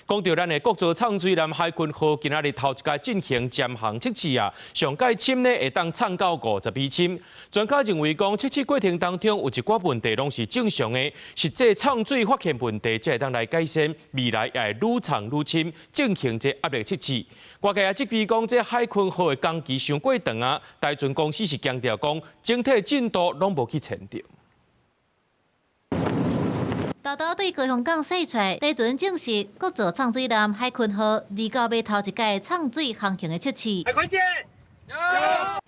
講到咱的國造藏水艦海鯤號，今仔日頭一擺進行潛航測試啊，上蓋深呢會當藏到50米深。專家認為講，測試過程當中有一寡問題攏是正常的，實際藏水發現問題，才會當來改善，未來也會愈藏愈深，進行這壓力測試。外界也質疑講，這海鯤號的工期傷過長啊，台船公司是強調講，整體進度攏無去延著。豆豆對高雄港駛出來，台船證實國造藏水艦海鯤號29欲頭一擺藏水航行的測試。海鯤艦，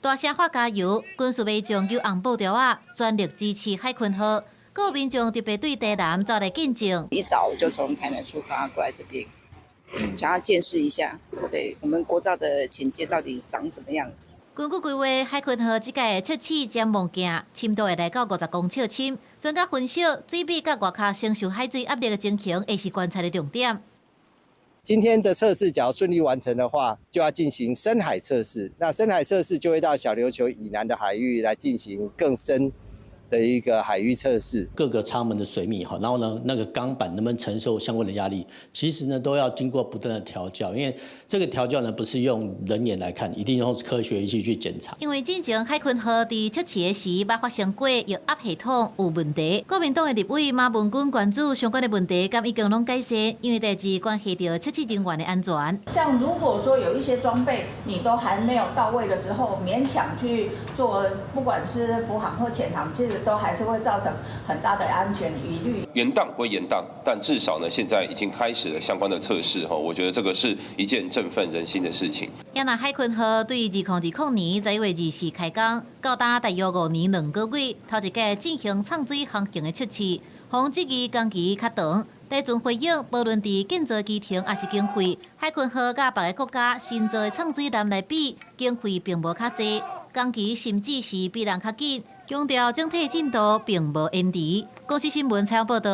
大聲喊加油，軍事民眾舉紅布條仔，全力支持海鯤號。閣有民眾特別對台南走來見證。一早就從台南出發過來這邊，想要見識一下，對我們國造的潛艦到底長怎麼樣子。根據規劃，海鯤號這擺測試潛望鏡深度會來到50公尺深。專家分析，水密佮外跤承受海水壓力的情形，會是觀察的重點。今天的測試，假如順利完成的話，就要進行深海測試。那深海測試就會到小琉球以南的海域來進行更深的一個海域測試。各個艙門的水密哈，然後呢，那個鋼板能不能承受相關的壓力，其實呢都要經過不斷的調校，因為這個調校呢不是用人眼來看，一定用科學儀器去檢查。因為之前海鯤號佇測試的時，捌發生過液壓系統有問題。國民黨的立委馬文君關注相關的問題，敢已經攏改善，因為代誌關係著測試人員的安全。像如果說有一些裝備你都還沒有到位的時候，勉強去做，不管是浮航或潛航，其實都還是會造成很大的安全疑慮。延宕歸延宕，但至少呢，現在已經開始了相關的測試哈，我覺得這個是一件振奮人心的事情。也若海鯤號對2020年11月24開工，到今大約5年2個月，頭一擺進行藏水航行的測試，予質疑工期較長。台船回應，無論佇建造期程抑是經費，海鯤號佮別个國家新造的藏水艦來比，經費並無較濟，工期甚至是比人較緊。強調整體進度並無延遲。公視新聞採訪報道。